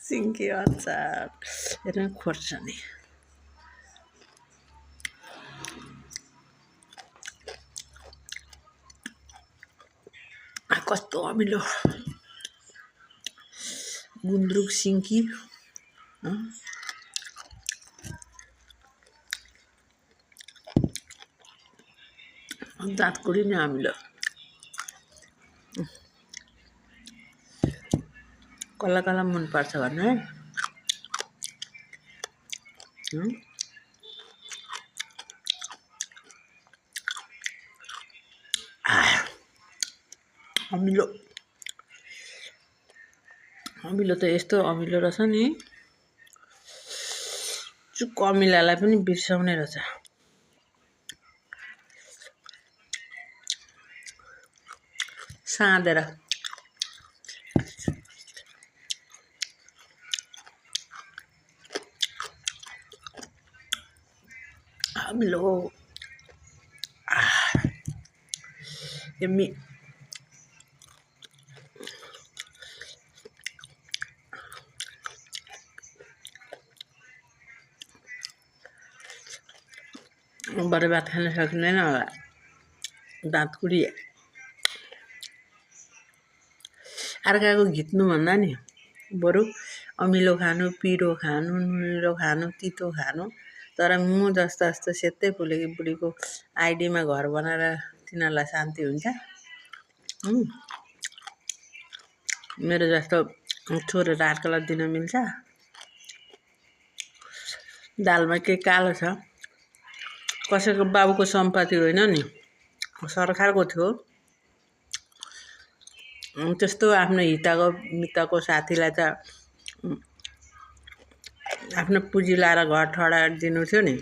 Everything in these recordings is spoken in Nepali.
सिन्की अचार हेर्नु खोर्सानी कस्तो अमिलो गुन्द्रुक सिन्की दाँतकुडी नै अमिलो कसलाई कसलाई मनपर्छ भन्नु है अमिलो अमिलो त यस्तो अमिलो रहेछ नि चुक्क अमिलालाई पनि बिर्साउने रहेछ साँदेर अमिलो यम्मी बडे भात खान सक्दैन होला दाँतकुडी अर्काको घिच्नुभन्दा नि बरु अमिलो खानु पिरो खानु नुनिलो खानु तितो खानु तर म जस्तो सेतै फुलेकी बुढीको आइडीमा घर बनाएर तिनीहरूलाई शान्ति हुन्छ मेरो जस्तो छोरेर अर्कालाई दिन मिल्छ दालमा के कालो छ कसैको बाबुको सम्पत्ति होइन नि सरकारको थियो त्यस्तो आफ्नो हितको मितको साथीलाई त आफ्नो पुँजी लाएर घर ठडाइदिनु थियो नि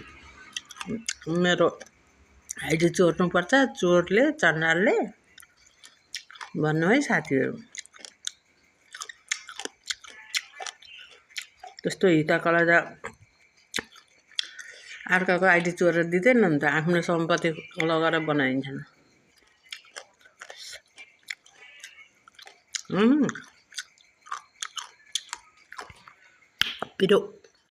मेरो आइडी चोर्नुपर्छ चोरले चन्डालले भन्नु है साथीहरू त्यस्तो हितकोलाई त अर्काको आइडी चोरेर दिँदैन नि त आफ्नो सम्पत्ति लगेर बनाइन्छन् पिरो